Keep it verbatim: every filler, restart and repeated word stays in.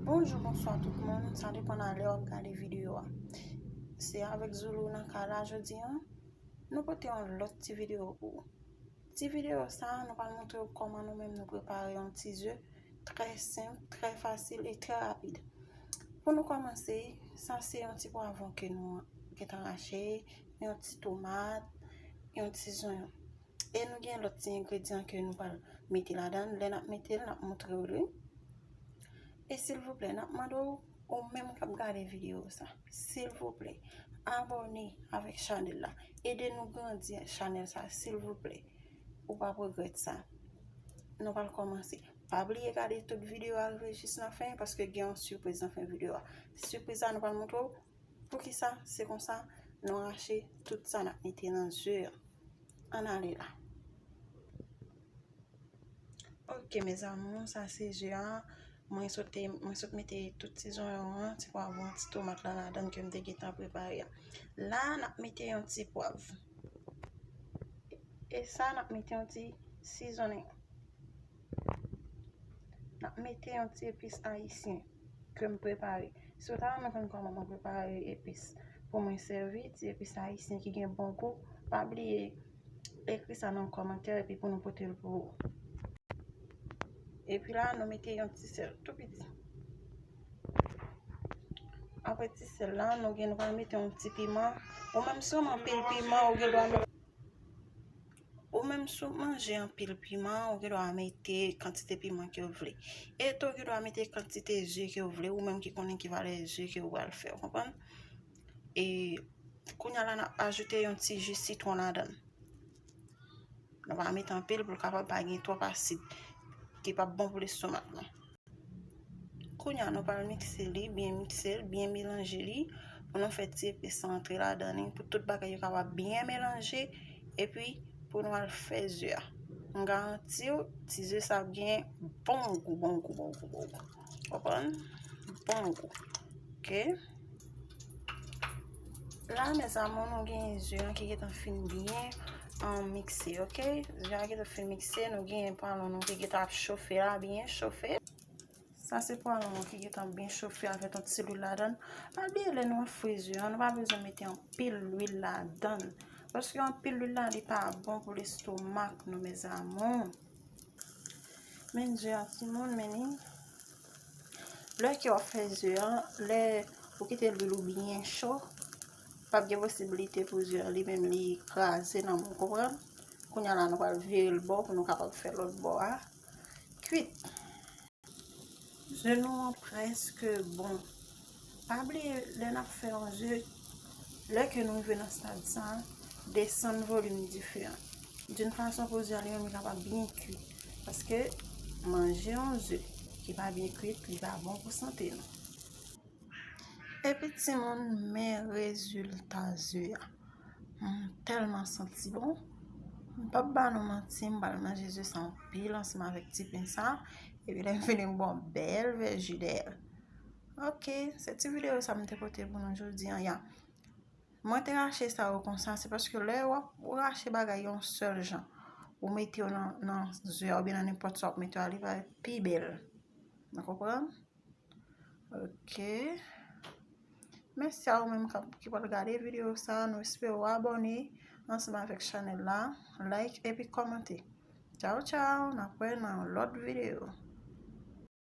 Bonjou, bonswa tout moun, sa depann a lè w ap gade videyo a. Se avèk Zoulou nan kay la jodi a. Nou pote yon lòt ti videyo pou ou. Ti videyo sa, nou pral montre w kòman nou menm nou prepare yon ti ze trè senp, trè fasil e trè rapid. Pou nou kòmanse, sa se yon ti pwavwon ke nou gentan rache, yon ti tomat, yon ti zonyon. E nou gen lòt ti engredyan ke nou pral mete ladan l. Lè n ap mete l, n ap montre w li. E silvouplè, n ap mande w, ou menm k ap gade videyo sa, silvouplè, abòne avèk chanèl la. Ede nou grandi chanèl sa, silvouplè. Ou p ap regrèt sa. Nou pral kòmanse. Pa bliye gade tout videyo a rive jis nan fen, paske gen yon sipriz nan fen videyo a. Sipriz la, nou pral montre w poukisa se konsa nou rache tout sa n ap mete nan ze a. Ann ale la. Ok, mes amours, sa se ze a. Mwen sot, mwen sot mete tout ti zonyon an, ti pwavwon, ti tomat la ladan ke m te gentan prepare a. La, n ap mete yon ti pwav. E sa, n ap mete yon ti sizonnen. N ap mete yon ti epis ayisyen ke m prepare. Si w ta renmen konn kòman mwen prepare epis pou mwen sèvi, ti epis ayisyen ki gen bon gou, pa bliye ekri sa nan kòmantè epi pou nou pote l pou ou. Epi la, nou mete yon ti sèl tou piti. Apre ti sèl la, nou gen dwa mete yon ti piman. Ou menm si w renmen anpil piman, ou gen dwa mete Ou menm si w manje anpil piman, ou gen dwa mete kantite piman ke w vle. E tou, ou gen dwa mete kantite ze ke w vle, ou menm ki konnen ki valè ze ke w pral fè, w konprann? E kounye a la, n ap ajoute yon ti ji sitwon ladan l. Nou pa mete anpil pou l kapab pa gen twòp asid, ki p ap bon pou lestomak nou. Kounye a, nou pral mikse li, byen mikse l, byen melanje li, pou nou fè ti epis sa antre ladan li, pou tout bagay yo kapab byen melanje, epi pou nou al fè ze a. M garanti w, ti ze sa ap gen bon gou, bon gou, bon gou, bon gou. Konprann? Bon gou. Ok? La, mes amours, nou gen ze an ki gentan fin byen, um, mikse, ok? Ze a gentan fin mikse, nou gen pwavwon nou ki gentan ap chofe la, byen chofe. Sa se pwavwon nou ki gentan byen chofe avèk yon ti lwil ladan l. Pa bliye, lè nou ap fri ze an, nou pa bezwen mete anpil lwil ladan l. Paske anpil lwil la, li pa bon pou lestomak nou, mes amours. Men ze a, timoun, men li. Lè ke w ap fè ze a, lè ou kite lwil ou byen cho, p ap gen posiblite pou ze a li menm li kraze nan men w, konprann? Kounye a la, nou pral vire l bò pou nou kapab fè lòt bò a kwit. Ze nou an prèske bon. Pa bliye, lè n ap fè yon ze, lè ke nou rive nan stad sa a, desann volim dife a. D'une façon pou ze a li menm li kapab byen kuit. Paske manje yon ze ki pa byen kuit, li pa bon pou sante nou. Epi timoun, men rezilta ze a. M tèlman santi bon. M p ap ba nou manti, m pral manje ze sa anpil ansanm avèk ti pen sa. Epi lè m fini, m ba w bèl vèji dèyè l. Ok, se ti videyo sa m te pote pou nou jodi a, ya. Mwen te rache sa yo konsa, se paske lè w ap rache bagay yon sèl jan, ou mete yo nan, nan ze a oubyen nan nenpòt sa w ap mete yo a, li va pi bèl. Nou konprann? Ok. Mèsi a ou menm k ap, ki pral gade videyo sa. Nou espere w abòne ansanm avèk chanèl la, like epi kòmante. Tchaw, tchaw. N ap wè nan yon lòt videyo.